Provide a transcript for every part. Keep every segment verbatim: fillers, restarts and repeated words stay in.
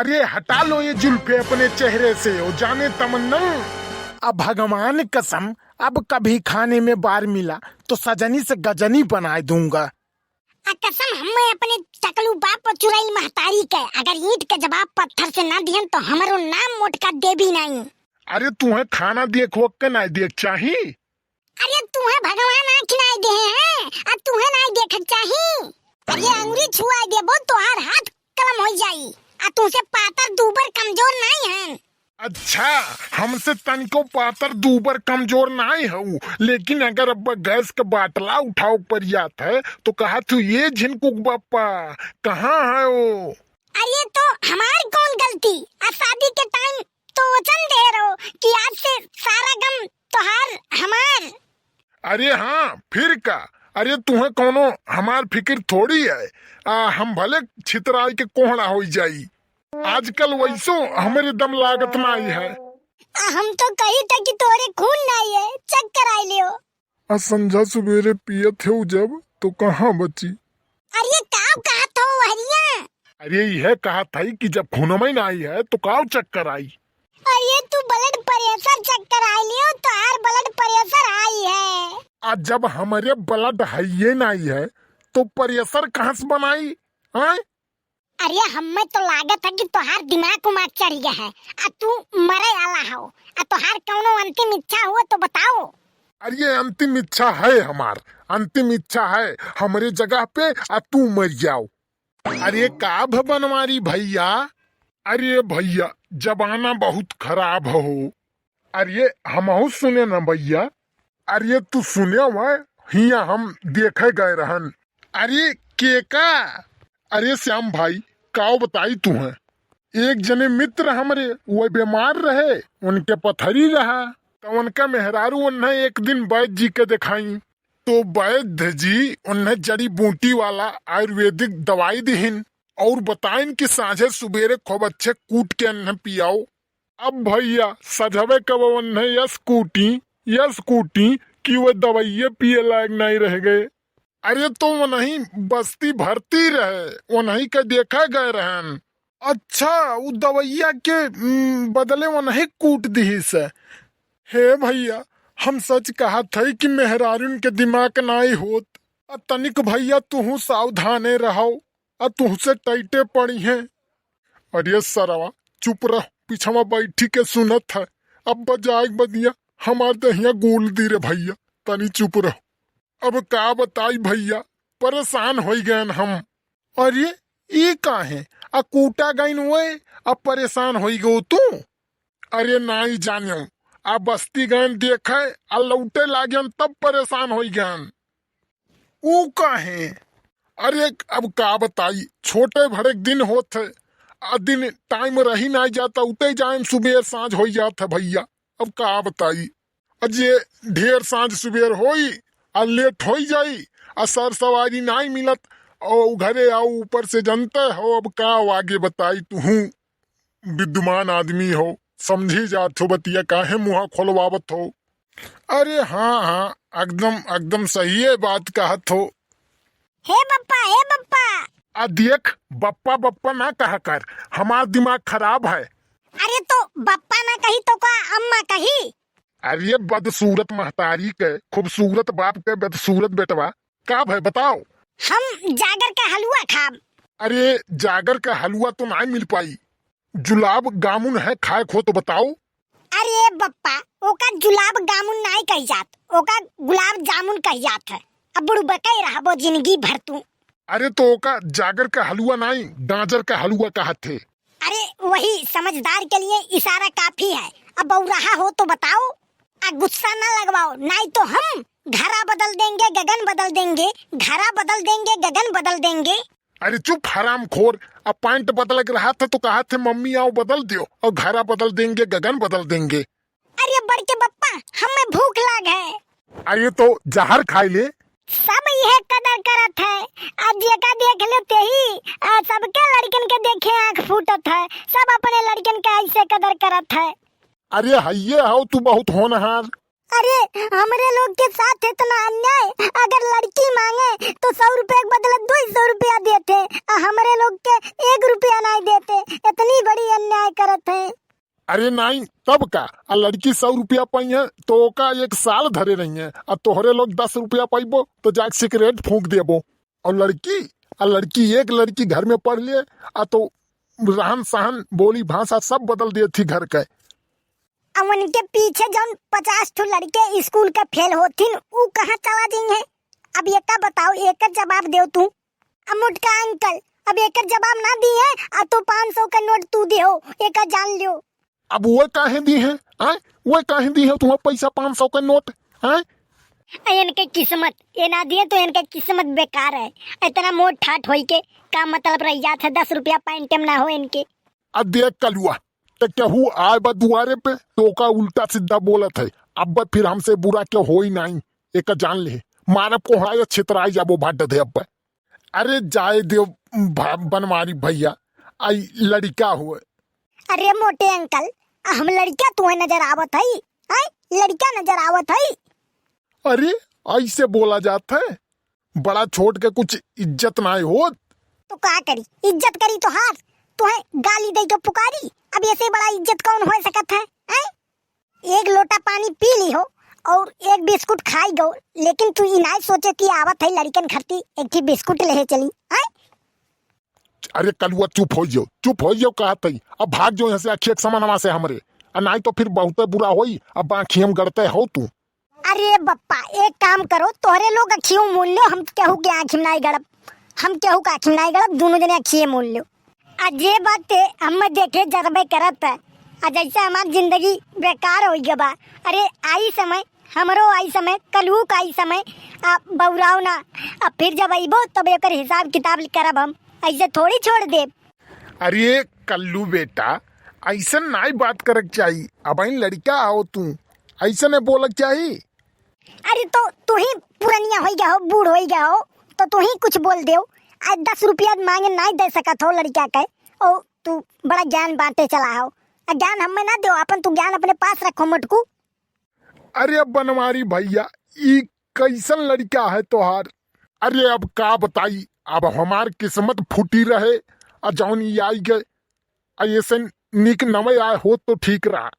अरे हटा लो ये जुल्फे अपने चेहरे से, ओ जाने तमन्ना। अब भगवान कसम, अब कभी खाने में बार मिला तो सजनी से गजनी बनाए दूंगा। आ कसम हमें अपने टकलू बाप और चुड़ैल महतारी के, अगर ईंट के जवाब पत्थर से ना दिहन तो हमरो नाम मोटका देवी नहीं। अरे तुहें खाना देखो के नहीं देख चाही? अरे तुहें भगवान आँख नाई देहे हैं, आ तुहें नाई देखक चाही। अरे अंगुरी छुआ देबो तोहार हाथ कलम हो जाई, आ तुमसे पातर दूबर कमजोर नाई हैं। अच्छा, हमसे तनिको पातर दूबर कमजोर नाई हऊ, लेकिन अगर अब गैस का बाटला उठाओ पर जात है तो कहा तू ये झिनकुक बप्पा कहाँ है वो? अरे तो हमार कौन गलती? आ शादी के टाइम तो वचन दे रहो कि आज से सारा गम तोहार हमार। अरे हाँ, फिर का? अरे तुहें कौनो हमार फिकिर थोड़ी है। आ, हम भले छितराई के कोहड़ा होई जाई, आजकल वैसो हमरे दम लागत नाई है। आ, हम तो कही था कि तोरे खून नाई है, चेक कराई लियो। आ संझा सुबेरे पियत है जब तो कहाँ बची? अरे काव कहत हो हरिया? अरे यह कहत है कि जब खूनमई नाई है तो काव चेक कराई? अरे तू ब्लड प्रेशर चेक कराई लियो, तोहार ब्लड प्रेशर हाई है। आ जब हमरे ब्लड हाइये नाई है तो प्रेशर कहाँ से बनाई? हैं? अरे हमें तो लागत है कि तोहार दिमाग उमाग चढ़ गया है, आ तू मरे आला हो, आ तोहार कौनो अंतिम इच्छा हुआ तो बताओ। अरे अंतिम इच्छा है हमार, अंतिम इच्छा है, हमरे जगह पे आ तू मर जाओ। अरे का भ बनवारी भैया? अरे भैया जमाना बहुत खराब हो। अरे हमहू सुने न भैया। अरे तू सुने हुआ, हिया हम देखे गए रहन। अरे के का? अरे श्याम भाई, काव बताई तुहें, एक जने मित्र हमरे वो बीमार रहे, उनके पथरी रहा, तो उनका मेहरारू उन्हें एक दिन वैद्य जी के दिखाई, तो वैद्य जी उन्हें जड़ी बूटी वाला आयुर्वेदिक दवाई दिहिन और बताइन कि साँझे सुबेरे खूब अच्छे कूट के उन्हें पियाओ। अब भैया सझवे कब उन्हें यस कूटी, यस कूटी कि वो दवाइये पिए लायक नहीं रह गए। अरे तो उन्हीं बस्ती भरती रहे, उन्हीं के देखे गए रहन। अच्छा, उ दवैया के, उम, बदले उन्हीं कूट दिहिस। हे भैया, हम सच कहत हई कि मेहरारून के दिमाग नाई होत। आ तनिक भैया तुहू सावधाने रहो, आ तुहसे टाइटे पड़ी हैं। अरे सरवा, चुप रह, पीछवा बैठी के सुनत है। अब बजाए बदिया, हमार दहिया गोल दी रे भैया, तनी चुप रह। अब का बताई भैया, परेशान होई गयन हम। अरे, ई काहे? आ कूटा गइन हुए, अब परेशान होई गो तू? अरे नाई जान्यो, आ बस्ती गयन देखे, आ लौटे लागन तब परेशान होई गयन। ऊ काहे? अरे अब का बताई, छोटे भड़े के दिन होत है, आ दिन टाइम रही नाई जाता, उठे जाए सुबह साँझ होई जात है भैया। अब का बताई, अजे ढेर साँझ सुबेर होई, आ लेट होई जाई, आ सर सवारी नाई मिलत, और घरे आओ ऊपर से जनते हो, अब का आगे बताई तुहूँ। विद्वान आदमी हो, समझी जात हो बतिया, काहे मुँहा खोलवावत हो? अरे हाँ, हाँ, एकदम, एकदम सही है बात कहत हो। हे बप्पा, हे बप्पा। आ देख, बप्पा, बप्पा ना कहा कर, हमार दिमाग खराब है। अरे तो बप्पा ना कही तो का अम्मा कही? अरे बदसूरत महतारी के, खूबसूरत बाप के बदसूरत बेटवा, का भय बताओ? हम जागर का हलवा खाब। अरे जागर का हलवा तो ना मिल पाई, जुलाब गामुन है, खाए खो तो बताओ। अरे बप्पा, ओका जुलाब गामुन नाई कही जात, ओका गुलाब जामुन कही जात है। अब बुड़बकई रहबो जिंदगी भर तू। अरे तो ओका जागर का हलवा नाई, गाजर का हलवा कहत थे। अरे वही समझदार के लिए इशारा काफी है। अब बौराहा हो तो बताओ। आ गुस्सा ना लगवाओ, नाई तो हम घरा बदल देंगे, गगन बदल देंगे, घरा बदल देंगे, गगन बदल देंगे। अरे चुप हरामखोर, अब पैंट बदलक रहा था तो कहा थे मम्मी आओ बदल दियो, और घरा बदल देंगे, गगन बदल देंगे। अरे बड़के बप्पा, हमें भूख लाग है। अरे तो जहर खाई ले। सब यह कदर करत है, आ जेका देख ले तेही, आ सबके लड़कन के देखे आँख फूटत है, सब अपने लड़कन के ऐसे कदर करत है। अरे हइये हो तू बहुत होनहार, अरे, हमरे लोग के साथ इतना अन्याय, अगर लड़की मांगे तो सौ रुपया के बदले दुई सौ रुपया देते, आ हमरे लोग के एक रुपया नाहीं देते। इतनी बड़ी अन्याय करत हैं। अरे नाहीं, तब का? आ लड़की सौ रुपया पइहैं तो ओका एक साल धरे रहिहैं, आ तोहरे लोग दस रुपया पइबो तो जाके सिगरेट फूंक देबो। और लड़की, आ लड़की, एक लड़की घर में पढ़ ले, आ तो रहन सहन, बोली भाषा सब बदल देत ही घर के। अब उनके पीछे जौन पचास ठो लड़के स्कूल के फेल होथिन, ऊ कहाँ चला जइहैं? अब एका बताओ, एकर जवाब देव तू। अब मोटका अंकल, अब एकर जवाब ना दिहे, आ तो पाँच सौ का नोट तू दिहो, एका जान लियो। अब वो काहे दिहे, आय? वो काहे दिहे तुम्हें पैसा, पाँच सौ का नोट, आय? आ इनके किस्मत, ये ना दिहे तो इनके किस्मत बेकार है। इतना मोट ठाट होई के का मतलब रह जात है, दस रुपया पैंटे में ना हो इनके। आ देख कलुआ, त केहू आए बा दुआरे पे, तो ओका उल्टा सीधा बोलत है। अब फिर हमसे बुरा के होई नाहीं, एका जान ले। मारब कोहड़ा या छितराई जाबो भाट दे अब। अरे जाए देव भा-, बनवारी भइया, आई लड़िका हुए। अरे मोटे अंकल, हम लड़िका तुहे नजर आवत हई? हैं? लड़िका नजर आवत हई? अरे, ऐसे बोला जात है? बड़ा छोट के कुछ इज्जत नाहीं होत। तो का करी, इज्जत करी तोहार, तुहे गाली दे के पुकारी। अब ऐसे बड़ा इज्जत कौन हो सकत है, हैं? एक लोटा पानी पी ली हो और एक बिस्कुट खाई गो, लेकिन तू ई नाहीं सोचे कि आवत है लड़िकन खरती एक ठे बिस्कुट लेहे चली, हैं? अरे कलुआ, चुप होइ जाओ, चुप होइ जाओ, कहत हई। अब भाग जाओ यहाँ से, अखिया के समनवा से हमरे, आ नाहीं तो फिर बहुते बुरा होई। अब आँखिया में गड़ते हो तू। अरे बप्पा, एक काम करो, तोहरे लोग अखियों मूल लो, हम केहू के आँखी में नाहीं गड़ब, हम केहू के आँखी में नाहीं गड़ब, दोनों जने अखिये मूल लो। आ जे बात ते हम देखे जरबे करत है, आ जैसे हमार जिंदगी बेकार होइ गया बा। अरे आई समय, हमरो आई समय, कलहू का आई समय, आ बौराव ना, आ फिर जब अइबो तब एकर हिसाब किताब करब हम, ऐसे थोड़ी छोड़ देब। अरे कल्लू बेटा, ऐसन नाहीं बात करक चाही। अबहिन लड़िका हो तू, ऐसन बोलक चाही। अरे तो तू ही पुरनिया होइ गया हो, बूढ़ होइ गया हो, तो तू ही कुछ बोल देव। आज दस रुपया मांगे नाहीं दे सकत हो लड़िका के, ओ तू बड़ा ज्ञान बांटे चला हो। आ ज्ञान हमें ना देव, अपन तू ज्ञान अपने पास रखो मोटकू। अरे बनवारी भइया, ई कैसन लड़िका है तोहार? अरे अब का बताई, अब हमार किस्मत फूटी रहे, आ जौन ई आई गए, आ ऐसे नीक नवे आए होत तो ठीक रहा।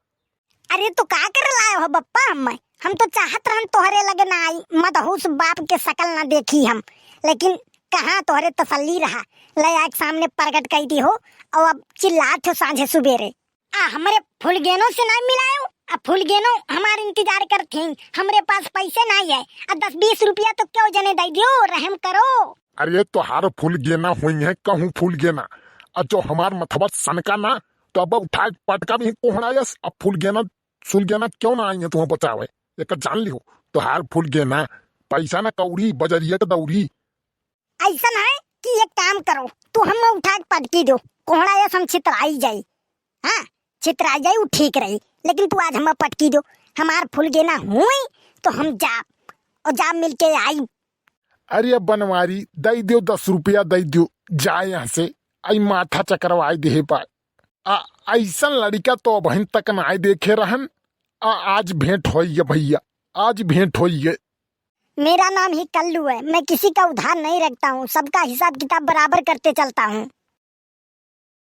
अरे तो का करे लाए हो बप्पा हमें? हम तो चाहत रहन तोहरे लगे ना आई, मदहोश बाप के शकल ना देखी हम, लेकिन कहाँ तोहरे तसल्ली रहा, ले आके सामने प्रगट कइ दी हो, और अब चिल्लात हो साँझे सुबेरे। आ हमरे फुलगेनो से ना मिलायो, आ फुलगेनो हमार इंतजार करत हैं, हमरे पास पैसे नाहीं है, आ दस बीस रुपया तो केहू जने दइ दियो, रहम करो। अरे तोहार फुलगेना होइहैं, कहूँ फुलगेना, आ जो हमार मथवा सनका ना, तो अब उठा के पटका भी कोहड़ा यस, अब फुलगेना सुलगेना केहू ना आइहैं तुम्हें बचावे, एक जान लिहो, तोहार फुलगेना, पैसा ना कौड़ी, बजरिया के दौरी। ऐसन है कि एक काम करो, तू हम उठा के पटकी दो, कोहड़ा यस हम छितराई जाई। हाँ, छितराई जाई, उ ठीक रही, लेकिन तू आज हम पटकी दो, हमार फुलगेना हुई तो हम जाब, और जाब मिलके आई। अरे बनवारी, दइ दियो, दस रुपया दइ दियो, जाए यहाँ से, आई माथा चकरवाई देहे पाए। आ, ऐसन लड़िका तो अबहिन तक नाहीं देखे रहन, आ, आज भेंट होइए भइया, आज भेंट होइए। मेरा नाम ही कल्लू है, मैं किसी का उधार नहीं रखता हूँ, सबका हिसाब किताब बराबर करते चलता हूँ।